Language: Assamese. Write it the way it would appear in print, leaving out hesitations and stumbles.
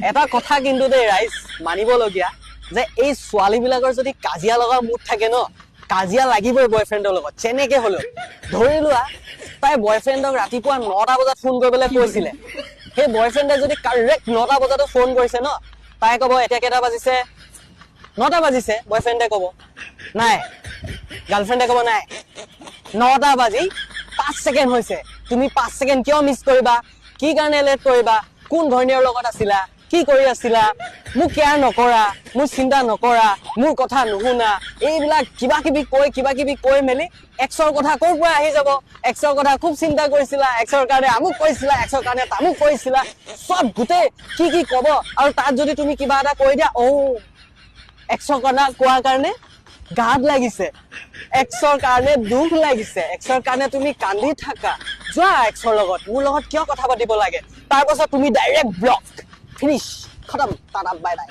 এটা কথা কিন্তু দেই ৰাইজ, মানিবলগীয়া যে এই ছোৱালীবিলাকৰ যদি কাজিয়া লগা মুড থাকে ন, কাজিয়া লাগিবই বয়ফ্ৰেণ্ডৰ লগত যেনেকে হলেও। ধৰি লোৱা, তাই বয়ফ্ৰেণ্ডক ৰাতিপুৱা 9টা বজাত ফোন কৰিবলৈ কৈছিলে। সেই বয়ফ্ৰেণ্ডে যদি কাৰেক্ট 9টা বজাতো ফোন কৰিছে ন, তাই ক'ব, "এতিয়া কেইটা বাজিছে?" 9টা বাজিছে। বয়ফ্ৰেণ্ডে ক'ব নাই, গাৰ্লফ্ৰেণ্ডে ক'ব, "নাই, 9টা বাজি 5 ছেকেণ্ড হৈছে। তুমি 5 ছেকেণ্ড কিয় মিছ কৰিবা? কি কাৰণে লেট কৰিবা? কোন ঘৈণীয়েৰ লগত আছিলা? কি কৰি আছিলা? মোক কেয়াৰ নকৰা, মোৰ চিন্তা নকৰা, মোৰ কথা নুশুনা।" এইবিলাক কিবা কিবি কৈ, কিবা কিবি কৈ মেলি এক্সৰ কথা ক'ৰ পৰা আহি যাব। এক্সৰ কথা খুব চিন্তা কৰিছিলা, এক্সৰ কাৰণে আমুক কৰিছিলা, এক্সৰ কাৰণে তামুক কৰিছিলা, চব গোটেই কি কি ক'ব। আৰু তাত যদি তুমি কিবা এটা কৈ দিয়া, অ' এক্সৰ কাৰণে কোৱাৰ কাৰণে গাত লাগিছে, এক্সৰ কাৰণে দুখ লাগিছে, এক্সৰ কাৰণে তুমি কান্দি থাকা, যোৱা এক্সৰ লগত, মোৰ লগত কিয় কথা পাতিব লাগে? তাৰ পাছত তুমি ডাইৰেক্ট ব্লক, ফিনিছ, খতম, টাটা, বাই বাই।